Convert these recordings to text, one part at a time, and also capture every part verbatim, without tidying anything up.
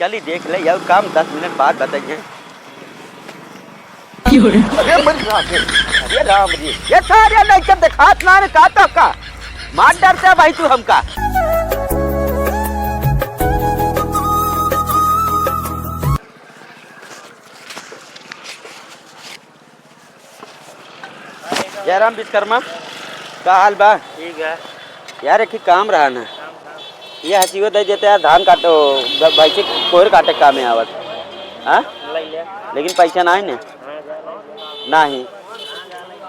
चली देख ले, यह काम दस मिनट बाद बताइए। अरे मर राम रे, अरे राम रे, ये सारे लइके देखात ना रे, का तो का मार डरते भाई तू हमका। जयराम विश्वकर्मा, का हाल बा? ठीक है। यार, एक ही काम रहा ना, ये हथियो दे देते यार, धान काटो, भ-, भैंसी कोहर काटे काम में आवत। हाँ? ले ले। लेकिन पैसा ना है ना? हाँ, जा ले। नहीं,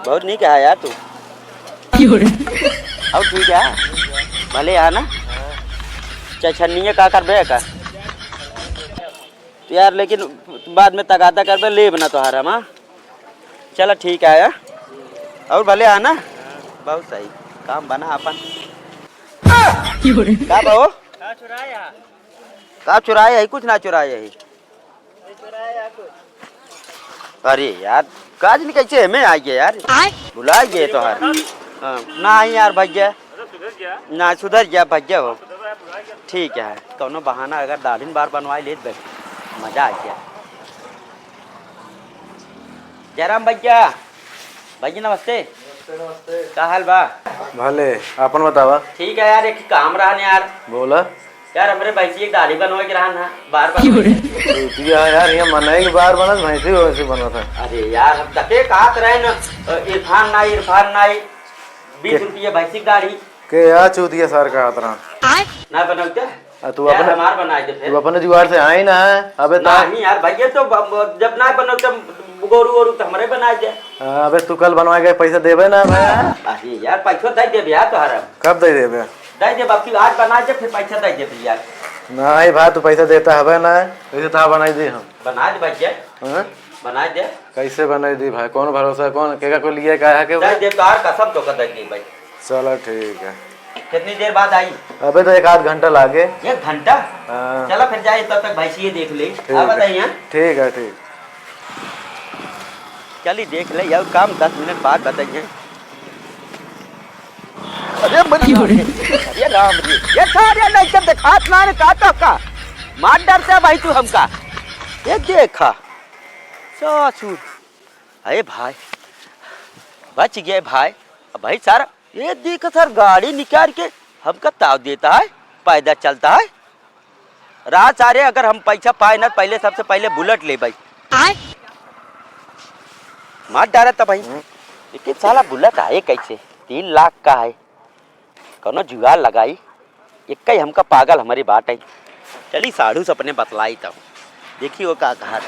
बहुत नहीं कहा यार तू। और ठीक है, भले है ना? चाहे छन्निया का करबे का? तो यार, लेकिन बाद में तगादा करबे, लेब ना तोहार हम, हाँ? चला ठीक है, हाँ? और भले आना। बहुत सही, काम बना अपन। का बा हो? का चुराए है? का चुराए है? कुछ ना चुराए है। अरे यार, काज नहीं कैसे हमें आ गया यार। आय? भुला गए तो यार। हाँ, ना आई यार भैया। ना सुधर गया भैया हो। ठीक है, कौनो बहाना अगर दाढ़िन बार बनवाई लेत बे, मजा आ गया। जयराम भैया, भैया नमस्ते। नमस्ते, नमस्ते। का हाल बा? भले, आपन बतावा। ठीक है यार, एक काम रहा न यार। बोला। यार, हमरे भैंसी एक दाढ़ी बनवाए के रहा ना, बार बनवाए। चूतिया है यार, ये मनई के बार बनत, भैंसी वैसी बनत है। अरे यार, हम तके कहत रहे न, इरफान नाई, इरफान नाई, बीस के? रुपया भैंसी की दाढ़ी। के यार चूतिया सार कहत रहा। ना बनौते? आ, तू यार, अपने, हमार बनाए दे फिर। तू अपने जुगाड़ से आई ना है। अबे ता- नहीं यार, भैया तो ब-, ब-, जब ना बनौते गोरू वोरू तो हमरे बनाए दे। हाँ, अबे तू कल बनवाए के पैसा देबे ना भाई। अरे यार, पैसा दे देबे यार तोहरा। कब दे देबे? दे देबे, अब तू आज बनाए दे, फिर पैसा दे देबे यार। नहीं भाई, तू पैसा देता हबे ना, वैसे तो बनाई दे हम। बना दे भैया। हाँ? बना दे। कैसे बनाई दी भाई? कौन भरोसा, कौन केका को लिए का है के दे दे, तोहार कसम तो कर दे भाई। चलो ठीक है। कितनी देर बाद आई? अबे तो एक आध घंटा लागे। एक घंटा? हाँ। चला फिर जाए, तब तक भैंसिए देख ले। ठीक आ है। बताइए। ठीक है, ठीक। चली देख ले, यह काम दस मिनट बाद बताइए। अरे मर राम रे, अरे राम रे, ये सारे लइके देखात ना रे, का तो का मार डरते भाई तू हमका। ये देखा ससुर, अरे भाई बच गए भाई। अब भाई सारा ये देख सर गाड़ी निकाल के हमका ताव देता है, पैदल चलता है। रात सारे अगर हम पैसा पाए ना, पहले सबसे पहले बुलेट ले भाई। आय? मार डारा था भाई। हम्म। लेकिन साला बुलेट आए कैसे? तीन लाख का है, कौनो जुगाड़ लगाई। एक ही हमका पागल हमारी बात है। चली साढ़ू से अपने बतलाई तब, देखी वो का कहा।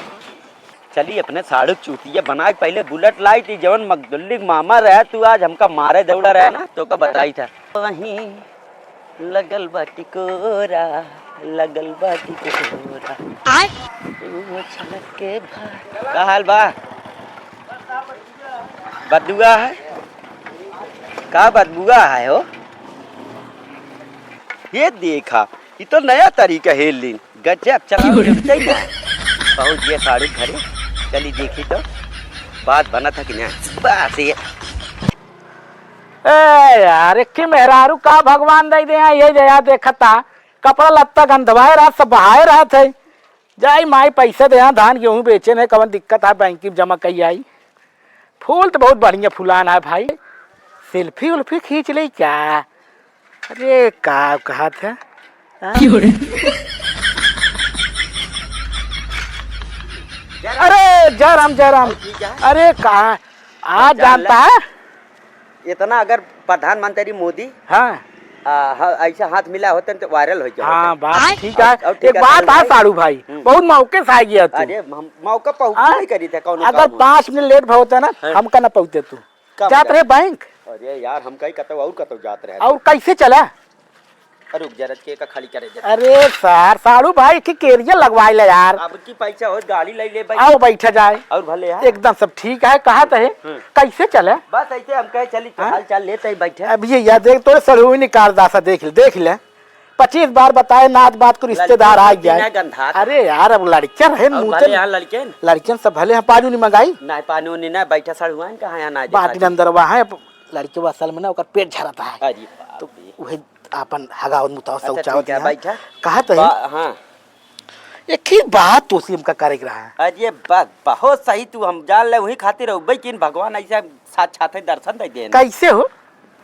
चली अपने साढ़ू चूतिया बना के पहले बुलेट लाई थी, जवन मगदुल्ली के मामा रहे तू, आज हमका मारे दौड़ा रहे ना, तो का बताई था। वहीं लगल बा टिकोरा, लगल बा टिकोरा। आय? तू छलक के भाग। का हाल बा? बदुआ है? का बदबुआ है हो? ये देखा, ये तो नया तरीका है लीन। गजब, चला, क्यों रे? मिलते ही ना। पहुँच गया साढ़ू घरे, चली देखी तो बात बना था कि ना। बस ये। ए यार, एक ही मेहरारू का भगवान दे दे, ये दया देखता, कपड़ा लत्ता गंधवाए रहत, सब बहाए रहत है। जाई माई पैसा दे, धान गेहूँ बेचे नहीं, कवन दिक्कत है, बैंक में जमा कई आई। फूल तो बहुत बढ़िया फुलान है भाई, सेल्फी उल्फी खींच ले क्या? अरे का कहा था? हाँ? क्यों रे? अरे जय राम, जय राम। अरे कहा आज जानता है? इतना अगर प्रधानमंत्री मोदी हाँ। आ, ह-, ऐसा हाथ मिला होते न तो वायरल हो जाए हाँ, होते। बात आय? ठीक है। और, और एक ठीक है, बात साढ़ू है भाई। साढ़ू भाई, हम्म। बहुत मौके से आ गया तू। अरे, हम मौका पर हाँ? नहीं करी था, कौनो अगर काम हो। पाँच मिनट लेट भवता ना, हाँ। हमका ना पहुँचते तू। का जात मतलब? रहे बैंक। अरे यार, हम कहीं कतौ और कतौ जात रहे। और कैसे चला? अरे रुक जा, रच के का खाली करे जा। अरे सार, साढ़ू भाई की कैरियर लगवाए ले यार। अब की पैसा हो, गाड़ी ले ले भाई। आओ बैठा जाए। और भले यार। एकदम सब ठीक है, कहा तो है। हम्म। कैसे चला? बस ऐसे हम कहे चली, तो हाँ? हाल चाल लेते ही बैठे। अब ये याद देख, तोरे सड़ुई निकाल दासा, देख ले, देख ले। पच्चीस बार बताए, नात बात को रिश्तेदार आ लड़की गया। ना गंधात। अरे यार, अब लड़कियां रहे और मुँह भले से यहाँ लड़के न। लड़कियन सब भले हैं, पानी उनी मंगाई। नहीं, पानी उनी ना, बैठा सड़ुआन कहाँ यहाँ ना बाटी देखा। अंदर वहाँ है, लड़के वो असल में ना ओकर पेट झरता है। अरे बाप तो रे। वही आपन हगावत मुतावत अच्छा, शौचावत ठीक है, यहाँ। बैठा। कहा तो बा-, हाँ। एक ही बात तोसे हमका करे के रहा। अरे बस, बहुत सही तू, हम जान ले वही खातिर अउबे किन भगवान ऐसे साक्षात है दर्शन दे देन। कैसे हो?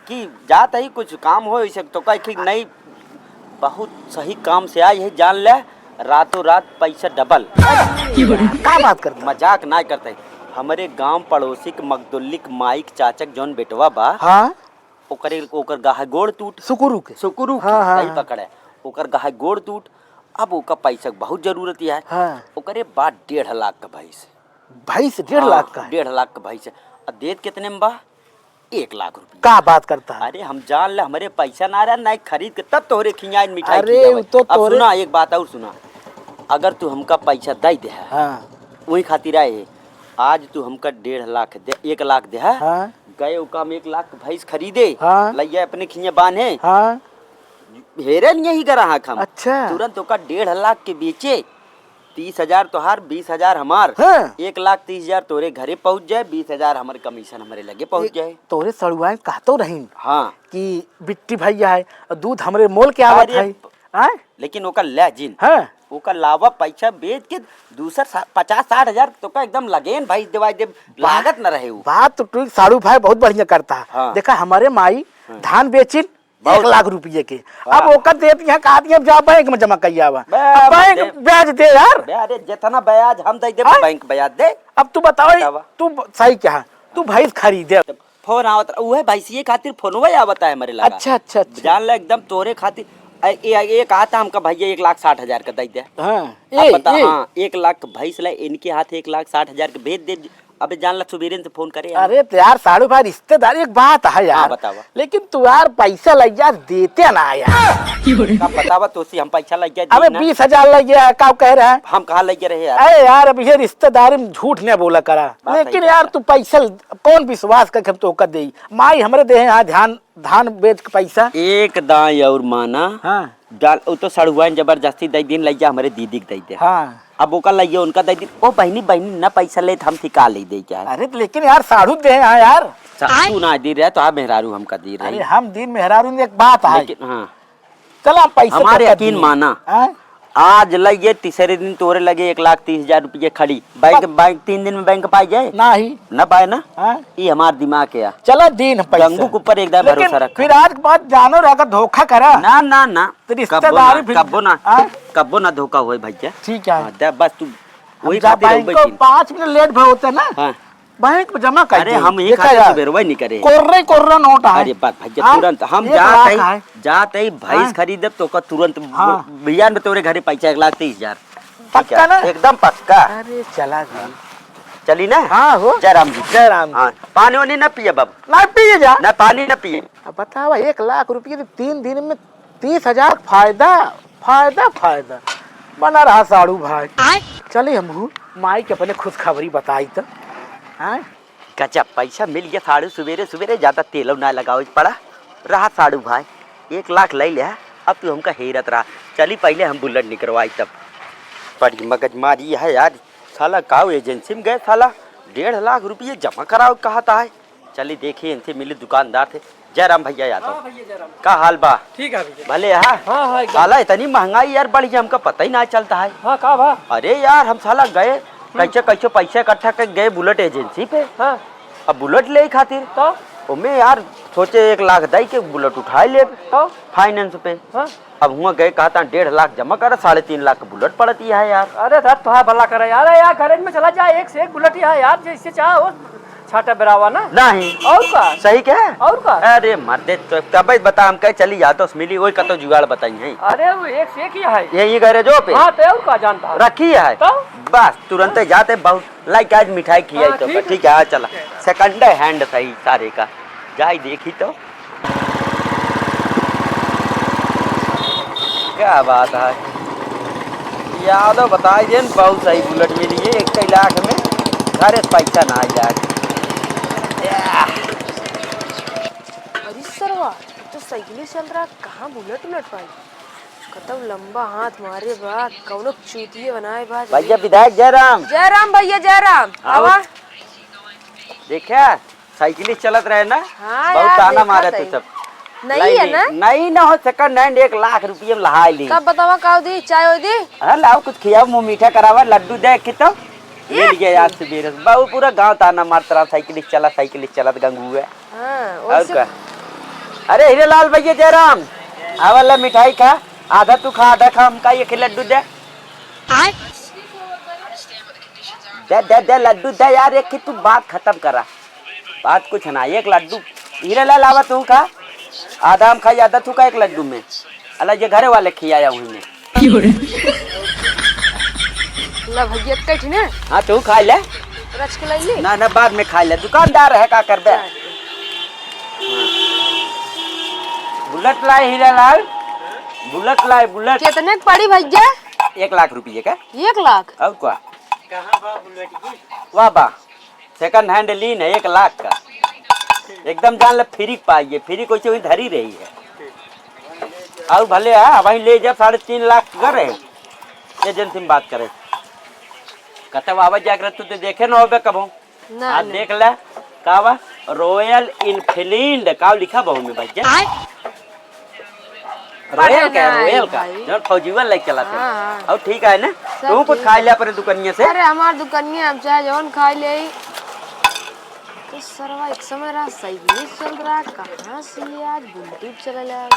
कि जात ही कुछ काम हो इसे तो कह कि नहीं, बहुत सही काम से आई है, जान ले रातों रात पैसा डबल। का बात करता? मजाक ना करते। हमरे गांव पड़ोसी के मकदुल्ली के माई के चाचा के जौन बेटवा बा, हाँ। ओकरे, ओकर गाहे गोड़ टूट। सुकुरू के? सुकुरू के, हाँ, हाँ, सही हाँ। पकड़े। ओकर गाहे गोड़ टूट। अब ओकर पैसा के बहुत जरूरत है। हाँ। ओकरे बाद डेढ़ लाख का भैंस। भैंस डेढ़ लाख का है? डेढ़ लाख का भैंस है। अब देत कितने में बा? एक लाख रुपया। का बात करता है? अरे हम जान ले, हमरे पैसा ना रहा, ना खरीद के तब तोहरे खियाइन मिठाई अरे, खियावे। उ तो अब तोहरे सुना, एक बात और सुना, अगर तू हमका पैसा दे दे है, हाँ। वही खातिर आए है। आज तू हमका डेढ़ लाख दे, एक लाख दे है, हाँ। गए ओका हम एक लाख के भैंस खरीदे, हाँ। लइया अपने खिया बांधे, हाँ। हेरे नहीं ही ग्राहक हम। अच्छा। तुरंत ओका डेढ़ लाख के बेचे, तीस हजार तोहार, बीस हजार हमार, हाँ। एक लाख तीस हजार तोरे घरे पहुँच जाए, बीस हजार हमारे कमीशन हमारे लगे पहुँच जाए। तोरे सड़ुआइन कहतो रहीन हाँ। कि बिट्टी भैया है, दूध हमरे मोल के आवत अरे, है। आय? लेकिन ओकर ले जिन। हाँ। ओकर लावा पैसा बेच के दूसर सा-, पचास साठ हजार तोका एकदम लगेन भाई, देवाई दे, बात, लागत न रहे उ। बात तो तू साड़ू भाई बहुत बढ़िया करता है। हाँ। देखा, हमारे माई हाँ। धान बेचिन, बहुत। एक लाख रुपये के। वाह। अब ओकर देत यहाँ कहा दिया, अब जा बैंक में जमा कइया आवा। बे, अब बैंक दे। ब्याज दे यार। बे, अरे, जितना ब्याज हम दे देब, हाँ? बैंक ब्याज दे। अब तू बताओ, बतावा। तू ब-, सही कहा, तू भैंस खरीदे। फोन आवत रहा, उहे भैंसिये खातिर फोनवे आवत है हमरे लगा। अच्छा, अच्छा, अच्छा। जान ले एकदम तोरे खातिर। ए, ए, ए कहा था हमका भैया एक लाख साठ हजार का दे दे। हाँ। अब ए, बता, ए। हाँ, एक लाख भैंस ले, इनके हाथ एक लाख साठ हजार के भेज दे। अबे जान ला, सुबेरे से फोन करे यार। अरे तो यार, साड़ू भाई, रिश्तेदार एक बात है यार। हाँ, बतावा। लेकिन तू यार पैसा लग जा, देते ना यार। का बतावा, तोसी हम पैसा लग जा, अबे दी ना। बीस हजार लग गया, का कह रहा है? हम कहाँ लग रहे यार? अरे यार, अब ये रिश्तेदारी में झूठ नहीं बोला करा। बात लेकिन सही यार, बात है। तू पैसा कौन विश्वास करके हम तोका देई? माई हमरे देहे यहाँ ध्यान, धान बेच के पैसा। एक दाई और माना। हाँ। डाल, उ तो सड़ुआइन जबरदस्ती दे दिन, लइया हमरे दीदी के दे दे। हाँ। अब ओका लइया उनका दे दिन, ओ बहिनी, बहिनी ना पैसा लेत, हम ठिका ले दे क्या? अरे तो लेकिन यार, साढ़ू दे, हाँ यार। सा-, तू ना दे रहे तो आप मेहरारू हमका दे रही। अरे हम दिन मेहरारू ने एक बात है। लेकिन हाँ। चला पैसा हमारे तो कर यकीन दिए। माना। हाँ? आज लइया तीसरे दिन तोरे लगे एक लाख तीस हजार रुपये खड़ी। बैंक, बस। बैंक तीन दिन में बैंक पाई जाए? नहीं। ना पाए ना? हाँ? ये हमार दिमाग है। चला दिन पैसा। गंगू के ऊपर एकदम लेकिन भरोसा रखा। फिर आज के बाद जानो रहा, अगर धोखा करा। ना, ना, ना। तो रिश्तेदारी कब्बो ना, फिर कब्बो ना, हाँ? कब्बो ना धोखा होए भैया। ठीक है। हाँ, दे, बस तू हम वही जा खातिर बैंक होबे को की। पाँच मिनट लेट भर होते ना, हाँ। बैंक में जमा कर अरे, दे। हम ही देखा खातिर यार। सुबेरवा ही नहीं करे। कोर्रे, कोर्रा नोट है। अरे, बात भैया, हाँ? तुरंत हम एक जात लाख ही, है। जात ही भैंस हाँ। खरीदब तो ओकर तुरंत हाँ। ब-, बिहान में तोरे घरे पैसा एक लाख तीस हजार। पक्का ना? एकदम पक्का। अरे, चला गई। चली ना? हाँ, हो। जय राम जी। जय राम जी। हाँ, पानी वानी ना पिए बाबू। ना पिए जा। ना पानी ना पिए। अब बतावा, एक लाख रुपये तो तीन दिन में तीस हजार फायदा, फायदा, फायदा। बना रहा साड़ू भाई। आय। चली हमहू माई के अपने खुशखबरी बताई तो। आय। गजब पैसा मिल गया साड़ू, सुबेरे सुबेरे ज्यादा तेलौ ना लगावे पड़ा। रहा साड़ू भाई, एक लाख ले ले, अब तू हमका हेरत रहा। चली पहले हम बुलेट निकरवाई तब। बड़ी मगजमारी है यार, साला काऊ एजेंसी में गए, साला डेढ़ लाख रुपये जमा कराओ कहता है। चली देखी इनसे मिली दुकानदार से। जय राम भैया यादव। हाँ भैया, जय राम। का हाल बा? ठीक है भैया। भले है? हाँ, हाँ, एकदम। साला इतनी महंगाई यार बढ़ गई, हमका पता ही ना चलता है। हाँ, का बा? अरे यार, हम साला गए, हम्म। कैसे कैसे पैसे इकट्ठा कर गए बुलेट एजेंसी पे। हाँ। अब बुलेट ले खातिर। तो? ओमे यार सोचे एक लाख दई के बुलेट उठाए ले। तो? फाइनेंस पे। हाँ। अब हुआ गए कहता डेढ़ लाख जमा कर, साढ़े तीन लाख के बुलेट पड़ती है यार। अरे धत तोहार भला करे यार, यार गैरेज में चला जा, एक से एक बुलेट ही है यार, जैसे चाहो। छाटा बेरावा ना? नहीं। और का? सही के? और का? अरे मर्दे, तो तब बता, हम कहे चली यादव से मिली, वही कतो जुगाड़ बताई है। अरे वो एक से एक ही है। ये, ये गैरेजो पे? हाँ, तो और का जानता है? रखी है। तो? बस, तुरंत जाते, बहुत लाइक आज मिठाई खियाई हाँ, तो ठीक है। ठीक है, आ चला। सेकंड हैंड सही सारे का। जाई देखी तो। क्या बात है? यादव बताई देन, बहुत सही बुलेट मिली है, एक लाख में घरे से पैसा ना आ जाए। या। अरे सरवा, तो साइकिल चल रहा, कहाँ बुलेट उलट पाई? कतौ लंबा हाथ मारे बा, कौनो चूतिए बनाए बा। भैया विधायक जयराम। जयराम भैया, जयराम। आओ। आवा। देखा, साइकिल चलत रहे ना, हाँ बहुत यार, ताना देखा मारे तू तई। सब। नई है ना? नई ना हो, second hand, एक लाख रुपये में लहाई ली। तब बतावा का दी, चाय हो दी? हाँ, लाओ कुछ खियाओ, मुँह मीठा करावा, लड्डू दे के तो। ले ये? लिया यार सुबेरे से। बाबू पूरा गाँव ताना मारत रहा, साइकिल से चला, साइकिल से चला, तो गंगू है। हाँ, और वैसे का? अरे हीरे लाल भैया जयराम, आवा ला मिठाई खा, आधा तू खा, आधा खा, हमका एक लड्डू दे। आय? दे, दे, दे, लड्डू दे यार, एक ही तू बात खत्म करा। बात कुछ ना, एक लड्डू हीरे लाल आवा तू खा, आधा हम खाई, आधा तू खा एक लड्डू में। अला जे घरे वाले खियाया हुई में। ला भैया, एक ठे ना। हाँ, तू खा ले। रच के लाई ली? ना, ना, बाद में खा ले, दुकानदार है, का करबे? बुलेट लाए हीरा लाल, बुलेट लाए, बुलेट। कितने के पड़ी भैया? एक लाख रुपये का। एक लाख? और का? वाह बा, second hand लीन है एक लाख का, एकदम जान ले free पाइए, free कैसे हुई धरी रही है। और भले है, अब वहीं ले जब साढ़े तीन लाख कर रहे, एजेंसी में बात करे, कतब आवे जाके रहे, तू तो देखे न होबे कबो। ना, आज ना। देख ले, का बा? Royal Enfield, का लिखा बहू में भैया? आय? Royal का, ना, Royal का, भाई। जौन फौजीवन लेके चलाते हैं। हाँ, हाँ। और ठीक है ना? सब तू कुछ ठीक खा है। ले अपने दुकनिया से। अरे, हमार दुकनिया, हम चाहे जौन खा ले। तो सरवा एक समय रहा, साइकिल चल रहा, कहाँ से ये आज बुलेट चले लगा?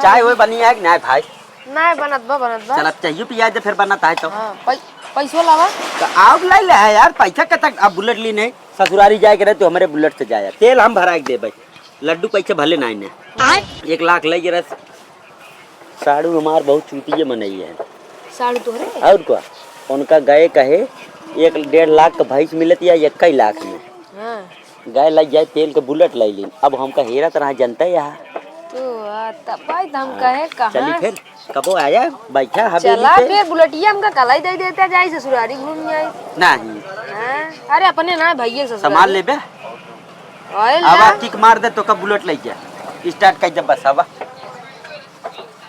चाय ओए बनी है कि नाय भाई? नाय बनत बा, बनत बा। चल, अब चाहिए पिया दे, फिर बनत है तो। हाँ, पै-, पैसो लावा। तो आओ लाई ले है यार, पैसा के तक अब बुलेट ली नहीं, ससुरारी जाए के रहे तो हमारे बुलेट से जाए, तेल हम भरा के देबे, लड्डू पैसे भले नाय ने। आय? एक लाख ले के रहे, साढ़ू हमार बहुत चूतिये मनई है। साढ़ू तोहरे? और का? उनका गाय कहे, एक डेढ़ लाख का भैंस मिलत या इक्कीस लाख में। हाँ। गाय लग जाए, तेल के बुलेट ले ली। अब हमका हेरत रहा जनता यहाँ। तो आ, तब भाई, तो हम हाँ। कहे, कहाँ चली से? फिर, कबो आया, बैठा हवेली चला पे। फिर बुलेटिया हमका कलाई दे देता, जाई ससुरारी घूम जाई। नहीं। हाँ। अरे, अपने ना, भैया ससुरारी। सामान लेबे? आयल अब ना। आप किक मार दे तो कब बुलेट ले जा, start कर जब बस हवा।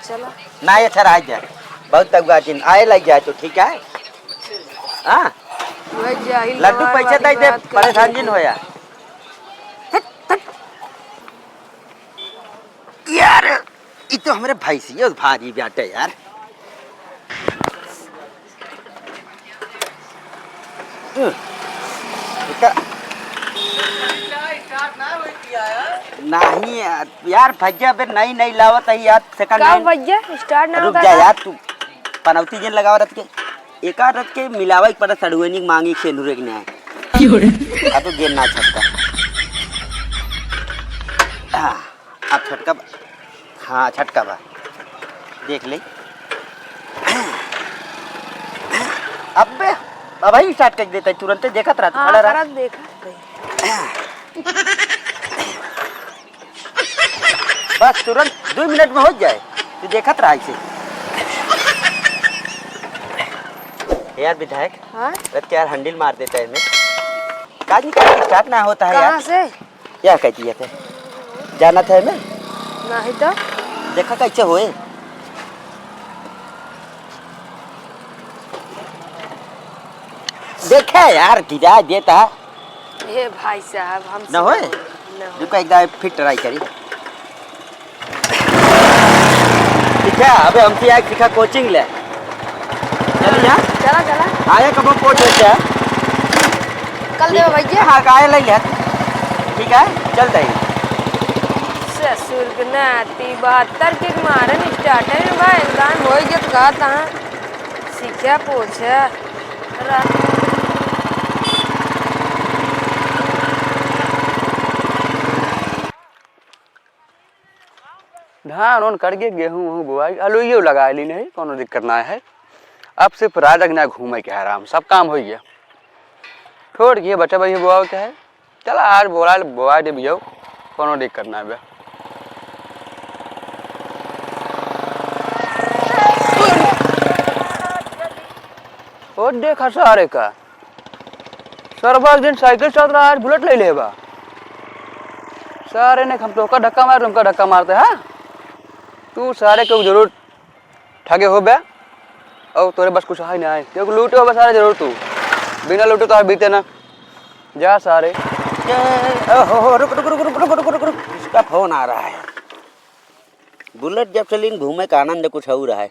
चला। ना, ये ठहरा जा। बहुत तगुआ दिन आए लग जाए तो ठीक है। हाँ। वह जाहिल लड्डू गंवार पैसे वाली दे दे, बात कर परेशान रही जिन थी। होया। हट, हट। यार, ई तो हमरे भैंसियो भारी बाटे यार। हम्म। एका-, नहीं यार, यार भैया अबे नई नई लावत है यार, second का hand। भैया, start ना रुक होता जा था? यार, तू पनौती जिन लगावा रख के, एका रख के मिलावा एक पता सड़ुएनी मांगी सेनुरे के नहीं। क्यों रे? अब तो गेंद ना छटका। हाँ। अब छटका बा। हाँ, छटका बा। देख ले। अबे, अबही start कर देता है, तुरंते देखत रहा, तू हाँ, खड़ा रहा। करत देखा। बस तुरंत दो मिनट में हो जाए, तू देखत रहा इसे। यार विधायक, हाँ? रथ के यार handle मार देता है मैं। काज निकाल के start ना होता है यार। कहाँ से? क्या कह दिए थे? जाना था मैं? नहीं तो। देखा कैसे होए? देखे यार, गिरा देता। ए भाई साहब, हमसे न होए? न होए। रुका, एक दाए फिर try करी। ठीक है, अबे हमसे आए सीखा coaching ले। चली जा। चला, चला। आया कबो कोच होता है। कल देवा भैया। हाँ, काहे लई है? ठीक है, चल दे। ससुर के नाती बहत्तर के मारन starter में भाई, इंसान होई गया तो कहा तहाँ सीखा पोछा। रा- धान ओन कट गए, गेहूँ वहूँ बोआई, अलुइयो लगा ली नहीं, कोनो दिक्कत ना है। अब सिर्फ राजा के ना घूमे के आराम, सब काम हो गया। छोड़ के बच्चा भाई बोआवे के है, चला आज बोला बोआ दे बियो, कोनो दिक्कत ना बे। ओ देखा सारे का, सरवा एक दिन साइकिल चलत रहा, आज बुलेट ले लेबा। सारे ने हम तोका धक्का मार, तुमका धक्का मारते, हाँ? तू सारे को जरूर ठगे होबे, और तोरे बस कुछ है नहीं, क्योंकि लूटे होबे सारे जरूर तू। बिना लूटे तो बीते ना। जा सारे। ये, ओहो, रुक, रुक, रुक। किसका फोन आ रहा है? बुलेट जब से लीन घूमे का आनंद कुछ और है।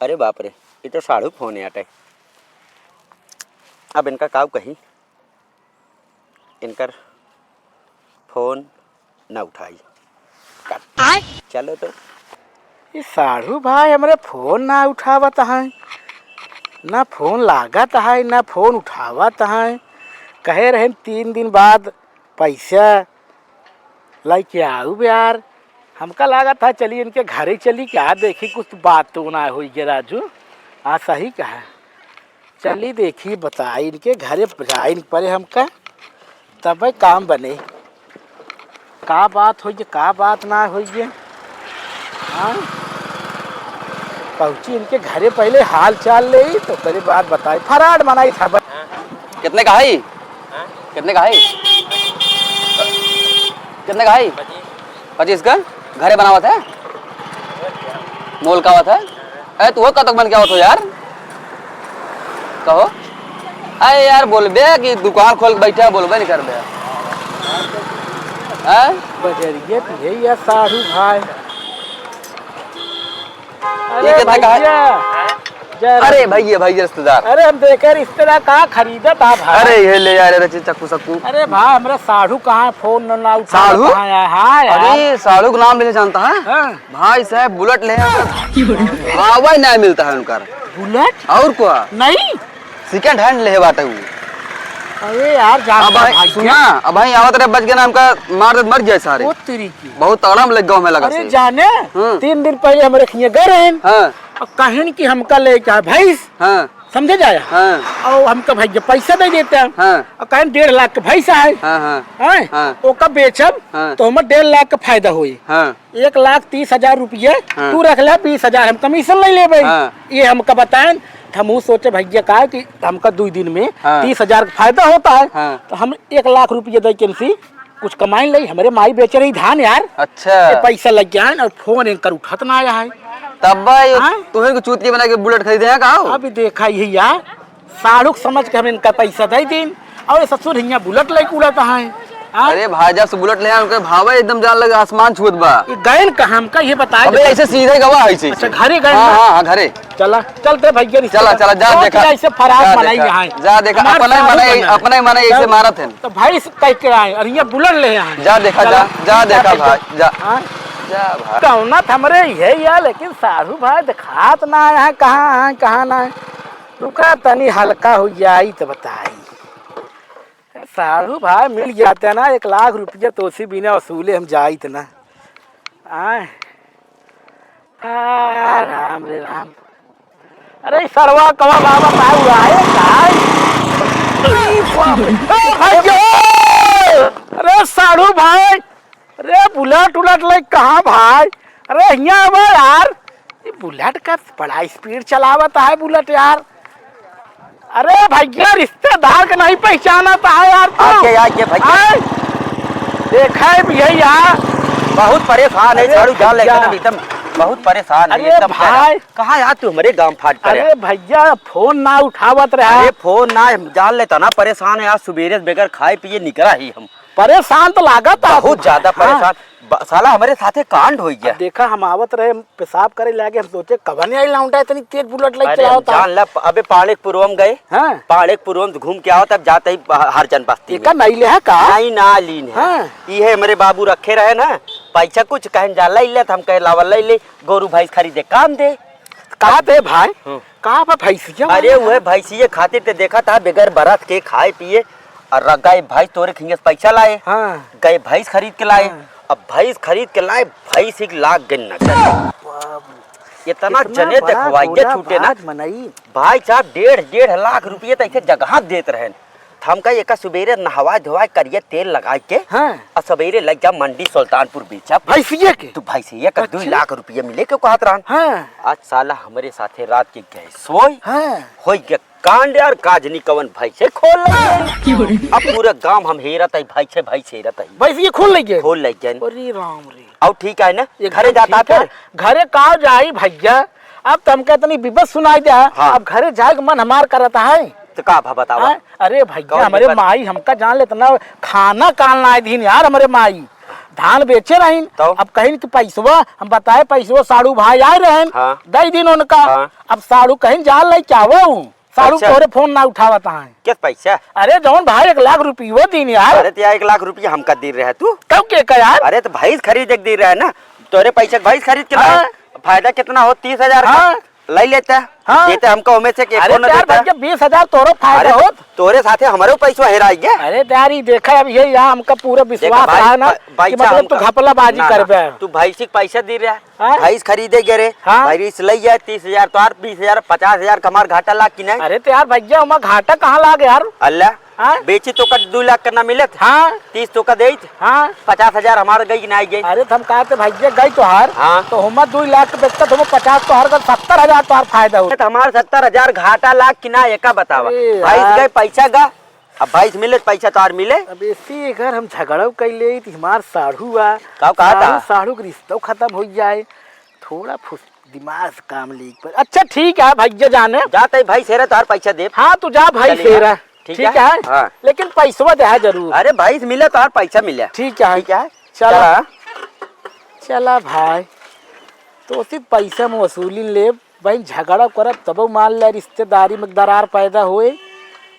अरे बाप रे, ये तो साढ़ू फोन आटे। अब इनका काऊ कही, इनकर फोन ना उठाई। आय? चलो तो। ये साढ़ू भाई हमरे फोन ना उठावत हैं, ना फोन लागत है, ना फोन उठावत हैं। कहे रहे तीन दिन बाद पैसा लइके आउब यार। हमका लागत है चली इनके घरे चली, का देखी कुछ बात तो ना होई गे राजू। हाँ सही कहा। चली देखी बताई इनके घरे जाइन परे हमका, तबे काम बने। का बात होई गे, का बात ना होई गे। हाँ? पहुँची इनके घरे पहले हाल चाल लेई, तो ओकरे बाद बताई। फराड मनाई था बस। कितने का है? कितने का है? कितने का है? पच्चीस का? घरे बनावत है? मोल का आवत है? अरे तू कब तक बन के आवत हो यार? कहो। अरे यार बोलबे कि दुकान खोल के बैठे हो, बोलबे नहीं करबे। हैं? बजरिया तो है यार साढ़ू भाई। ये अरे कितना का है? भैया, जय अरे राम। भैया, भैया रिश्तेदार। अरे हम देखे रिश्तेदार का खरीदत आ भाई। अरे ये ले यार, अरे चक्कू सक्कू। अरे भाई, हमरा साढ़ू कहाँ है? फोन न, ना उठा साढ़ू? कहाँ है? हाँ यार। अरे साढ़ू का नाम लेने जानता है? हाँ। भाई साहब बुलेट ले आया। हवा ही नहीं मिलता है उनका। बुलेट? और क्या? नहीं। सेकंड हैंड ले बाटे वो। अरे यार, जान अब दे भाई, भाई सुना, अब भाई आवत रहे बच गया ना, हमका मार दे, मर गया सारे। ओ तेरी की। बहुत तगड़ा में लग गया हमें लगा अरे से। जाने, हम्म। तीन दिन पहले हमरे खिए गए रहे हैं। हाँ। और कहन कि हमका लेके आए भैंस। हाँ। समझे जाया? हाँ। और हमका भैया पैसा दे देते हैं। हाँ। और कहन डेढ़ लाख के भैंस आए। हाँ, हाँ। हैं? हाँ। ओका बेचब हाँ। तो हमें डेढ़ लाख का फायदा होई। हाँ। एक लाख तीस हजार रुपये हाँ। तू रख ले, बीस हजार हम कमीशन ले लेबे। हाँ। ये हमका बताएं, तो हम ऊ सोचे भैया का कि हमका दो दिन में हाँ। तीस हजार का फायदा होता है, हाँ। तो हम एक लाख रुपये दे के इनसे कुछ कमाई ले, हमरे माई बेचे रही धान यार। अच्छा। ये पैसा लग गया है और फोन इनकर उठत ना आया है। तब भाई हाँ? तुहे को चूतिया बना के बुलेट खरीदे हैं का हो? अभी देखा यही यार, साढ़ू समझ के हम इनका पैसा दे दीन, और ये ससुर हियाँ बुलेट लेके उड़ाता है। हाँ? अरे भाई, जब से बुलेट ले आए, उनके भाव एकदम जान लगे, आसमान छुअत बा। ये गए न कहाँ, हमका ये बताए अबे दे। ऐसे सीधे गवा है, ऐसे, अच्छा, ऐसे। घरे गए हाँ, ना? हाँ, हाँ, घरे। चला, चलते भैया, रिश्ते चला, का। चला, जा कौन देखा। चीज ऐसे फरार जा बनाई देखा। यहाँ है? जा देखा, हमार अपना ही साढ़ू मने, बना। अपना ही मने ऐसे चल। मारत हैं। तो भाई से कह के आए, और ये बुलेट ले आए। जा देखा, चला। जा, जा ठीक है देखा भैया। भाई, जा। हाँ? जा भाई। कौना त हमरे ये यार, लेकिन साढ़ू भाई दिखात ना है, कहाँ है, कहाँ ना है। रुका तनी हल्का हो जाई त बताई। साढ़ू भाई मिल जाते ना, एक लाख रुपया तोसी बिना वसूले हम जाइत ना। आय। आ, राम रे राम। अरे सरवा कवा बाबा का हुआ है, का? ए भैया! अरे साढ़ू भाई, अरे बुलेट उलट ले कहाँ भाई? अरे हियाँ आवा यार, ये बुलेट का बड़ा स्पीड चलावत है बुलेट यार। अरे भैया रिश्तेदार के नहीं पहचानत है यार तू। आके, आके भैया। आए? देखा है भैया यार। बहुत परेशान है अरे झाड़ू जान लेके भैया। ना एकदम बहुत परेशान है अरे एकदम भाई। कहाँ यार तू हमारे गांव फाट पर है? अरे भैया फोन ना उठावत रहा। अरे फोन ना जान लेता ना परेशान है आज सुबेरे से बगैर खाए पिए निकला ही हम। परेशान तो लागत है बहुत तू। ज्यादा हाँ। परेशान। ब-, साला हमारे साथे कांड हो गया। अब देखा, हम आवत रहे, पेशाब करे लागे, हम सोचे, "कवन आई लौंडा इतनी तेज बुलेट लेके अरे, चलावत है?" जान ला, प-, अबे, पाड़ेकपुरवा में गए। हाँ। पाड़ेकपुरवा में घूम के आवत, अब जाते ही ह-, हरजन बस्ती एका में। नहीं ले है का? नहीं, ना लीन है। हाँ। ई है, हमारे बाबू रखे रहे ना, पैसा कुछ कहन जा, ले ले, तो हम कहे, "लावा, ले ले, गोरू भैंस खरीदे, काम दे।" कहा दे भाई? हम्म। कहाँ बा भैंसिया अरे वाला? उहे भैंसिये खातिर ते देखा था, बगैर बरस के खाए पिए और र-, गए भैंस तोरे खिंगे से पैसा लाए, हाँ। गए भैंस खरीद के लाए, हाँ। अब भैंस खरीद के लाए, भैंस एक लाख गन नजर। बाबू, इतना कितना जने बड़ा देखवाइए गोरा छूटे ना। बाज मनई। भाई साहब, डेढ़, डेढ़ लाख रुपये तो ऐसे जगह देत रहे। त हमका एका सुबेरे नहवाए धोवाए करिया तेल लगाए के हाँ। और सबेरे लग जा मंडी सुल्तानपुर बेचब। भैंसिया के? तू भैंसिया का अच्छा। दू लाख रुपया मिले के कहत रहन। हाँ। आज साला हमरे साथे रात के गए सोए। हाँ। होई के कांड यार काजनी कवन भैंसे खोल ले। अब पूरा गांव हम हेरत है भैंसे भैंस हेरत है। भैंसिया खोल ले गए? खोल ले गए। अरे राम रे। और ठीक है ना? एकदम घरे जाता ठीक है। फिर? घरे का जाई भैया? अब तुमका इतनी बिपत सुनाई दे, हाँ। अब घरे जाए के मन हमार करत है। तो का भा बतावा? हाँ? अरे भइया, कौन हमरे दिक्कत? माई हमका जान ले इतना खाना काल नाहीं दीन यार, हमरे माई धान बेचे रहिन। तो? अब कहिन कि पैसवा, हम बताए पैसवा साढ़ू भाई आए रहेन, हाँ। दइ दीन उनका। हाँ। अब साढ़ू कहिन जान लइ क्या हुआ हूँ? साढ़ू अच्छा। तोहरे फोन ना उठावत हैं। किस पैसा? अरे जौन भाई एक लाख रुपयो दीन यार। अरे तो यार एक लाख रुपया हमका दीन रहे तू। तब के का यार? अरे तो भैंस खरीदे के दीन रहे ना, तोहरे पैसा के भैंस खरीद के हाँ। लाए। फायदा कितना हो? तीस हजार का। हाँ। लइ लेता। हाँ। देते हमका ओमे से कि अरे एको न यार देता। भइया, बीस हजार तोहरो फायदा अरे होत। तोहरे साथे हमरो पैसवा हेराइ गया। अरे तो यार, ई देखा अब यही यहाँ हमका पूरा देखा विश्वास भाई, रहा ना प-, कि पैसा मतलब तू हमका घपलाबाजी ना, ना, करबे। तू भैंसी के पैसा दीन रहा, हाँ? भैंस खरीदे गए रे, हाँ? भैंस लइ जाए, तीस हजार तोहार, बीस हजार, पचास हजार का हमार घाटा लाग कि नहीं? अरे तो यार भइया, ओमा घाटा कहाँ लाग यार? अल्लाह, हाँ? बेची तो का दू लाख का ना मिलत? हाँ। तीस तो का देइत? हाँ। पचास हजार हमार गई कि ना गई? अरे तो हम कहा थे भइया गई तोहार, हाँ। तो हमार दू लाख के बेचता, तो हमार पचास तोहार का, सत्तर हजार तोहार फायदा हो। तो हमार सत्तर हजार घाटा लाग कि ना, एका बतावा। अरे भैंस यार। गए, पैसा गा, अब भैंस मिले तो पैसा तोहार मिले। अब ऐसे अगर हम झगड़ा कर ले तो हमार साढ़ू आ, का कहा था? साढ़ू, साढ़ू के रिश्ता खत्म हो जाए, थोड़ा फुस दिमाग से काम ले एक बार। अच्छा ठीक है भइया जाने। जा तई भैंस हेरा तोहार पैसा देब। हाँ तू जा भैंस चलिए, हेरा। ठीक ठीक है। है? हाँ। लेकिन पैसवा दे जरूर। अरे भैंस मिले तोहार पैसा मिले। ठीक है। ठीक है। चला। चला। चला भाई। तो सिर्फ पैसा में वसूली लेब। भाई झगड़ा करब तब मान ले रिश्तेदारी में दरार पैदा होए।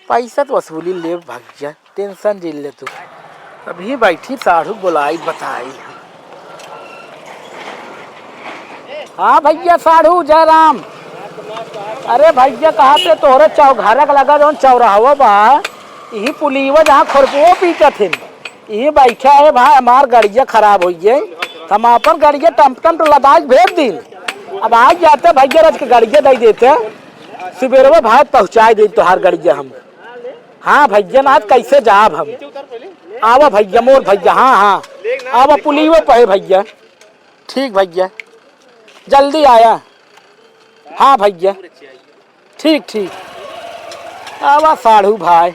पैसा तो वसूली लेब भइया। टेंशन जिन ले तू। अभी बैठी साढ़ू बोलाई बताई। हाँ भइया साढ़ू जयराम। अरे भइया कहा थे तोहरे चौघारा के लगा जौन चौराहवा बा, इही पुलिवा जहाँ खोरपुओ पीटत हिन, इही बैठा है भाई, हमार गड़िया खराब होइ गई, हम आपन गड़िया टमटम तो लदाई के भेज दीन। अब आज जाते भइया रच के गड़िया दइ देते, सुबेरवा भाई पहुँचाइ दे तोहार गड़िया हम। हाँ भइया, ना तो कैसे जाब हम? आवा भइया, मोर भइया, हाँ, हाँ। आवा, पुलियो पे है भइया। ठीक भइया, जल्दी आया। हाँ भइया, ठीक, ठीक। आवा साढ़ू भाई,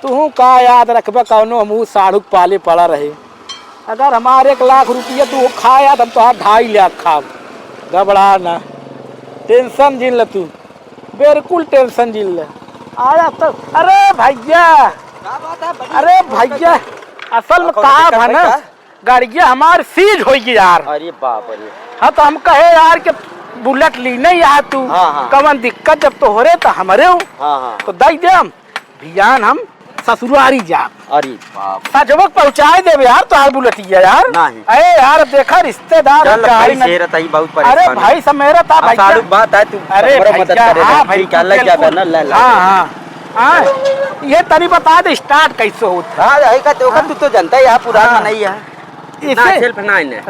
तुहूँ का याद रखबा, कौनो हमहू साढ़ू के पाले पड़ा रहे। अगर हमार एक लाख रुपया तू खाया, तो हम तोहार ढाई लाख खाब। घबरा ना, टेंशन जिन ल तू। बिल्कुल टेंशन जिन ले। आया तो, अरे भइया, का बात है, बड़ी अरे भइया, असल में और कौनो का दिक्कत भा है ना, का? गाड़िया हमार सीज होइ गई यार। अरे बाप रे। हाँ, तो हम कहे यार कि बुलेट ली नहीं यार तू, हाँ, हाँ। कवन दिक्कत, जब तोहरे तो हमरे हो, हाँ, हाँ। तो दइ दे हम। भियान हम ससुरारी जाब। अरे बाप। सजवक पहुँचाए देबे यार, तोहार बुलेटिया यार। नहीं। अरे यार, देखा रिश्तेदार चल, गाड़ी भाई न-, शेर तई बहुत अरे परेशान है। भाई, सब मेरा था अब भैया। साढ़ू बात है, तू अरे हमरा मदद भैया, करे हाँ ना। भाई, ठीक है, तू लग जा बिल्कुल। ना, ले, ले, हाँ, ले। हाँ। हाँ। ये तनी बता दे, start कैसे होता है? हाँ, यही का तो, हाँ। तू तो जानता है, यहाँ पुराना हाँ। नहीं है। इसे ना, self ना, इन्हें।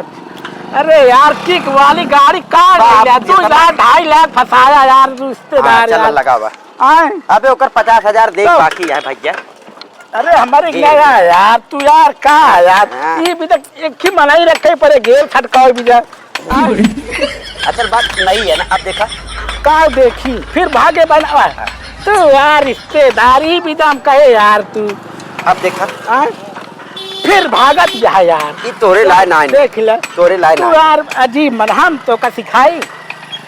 अरे यार, kick वाली गाड़ी का बाप ले लिया? रे, दो लाख, ढाई लाख फंसाया यार, रिश्तेदार हाँ, चल यार। लगावा। आए। अबे ओकर पचास हजार दे तो बाकी है भैया। अरे हमारे जी। नया यार, तू यार का है यार? हाँ। ये भी तक एक ही मनाई रखे पड़े, गेल छटकाओ भी जा। हाँ। असल बात नहीं है ना, अब देखा। का देखी, फिर भागे बना। तू यार रिश्तेदारी भी दाम कहे यार तू। अब देखा। हाँ? फिर भागत जा यार। ये तोरे लाए ना आए। देख ले। तोरे लाए तू ना आए। यार अजीब मन, हम तो का सिखाई।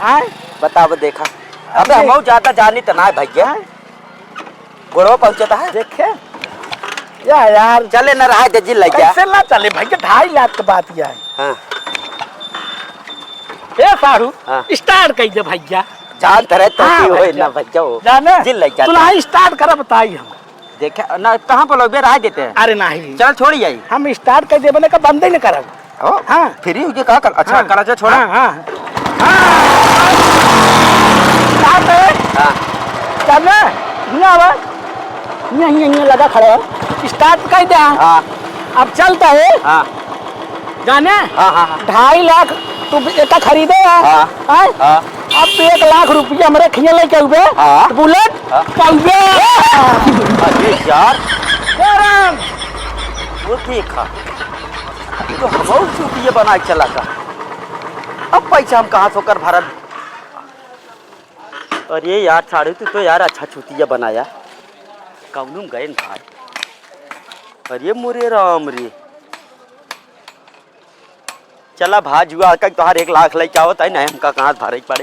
हाँ? बताओ देखा। अबे अरे। हम ज्यादा जानी तो ना है भैया। हाँ? गोड़वा पहुंचता है। देखे? या यार। चले ना रहा दे जी लइका। कैसे ना चले भैया? ढाई लाख के बात यह है। हाँ। ए साढ़ू, हाँ। Start कर दे भैया। जान तरे तो हाँ, की होए भैया। ना भैया हो। जाने? जी लइका। तू ना start कर बताई हम। देखे ना, कहाँ पर लोग रहा देते हैं? अरे नहीं। चल छोड़ जाई। हम start कर देबे ना, का बंदे नहीं करब। ओ, हाँ। Free हो के का कर? अच्छा, हाँ। कर, अच्छा, छोड़ा। हाँ, हाँ। हाँ। Start है। हाँ। चल ना, हियाँ आवा। हियाँ, हियाँ, हियाँ लगा खड़ा है। Start कर दे। हाँ। अब चलता है। हाँ। जाने? हाँ, हाँ, हाँ। ढाई लाख तू एका खरीदे है। हाँ। हाँ? हाँ। अब तू एक लाख रुपया हमरे खिया लेके आउबे, हाँ। तो बुलेट हाँ। पाउबे। अरे यार। ए राम। वो देखा, ये तो हमहू चूतिया बना के चला का। अब पैसा हम कहाँ से ओकर भरब? अरे यार साढ़ू, तू तो यार अच्छा चूतिया बनाया। कौनो में गए न भाई। अरे मोरे राम रे। चला भा जुआ, का तोहार एक लाख लेके आवत है, नहीं हमका कहाँ भरे के पड़े।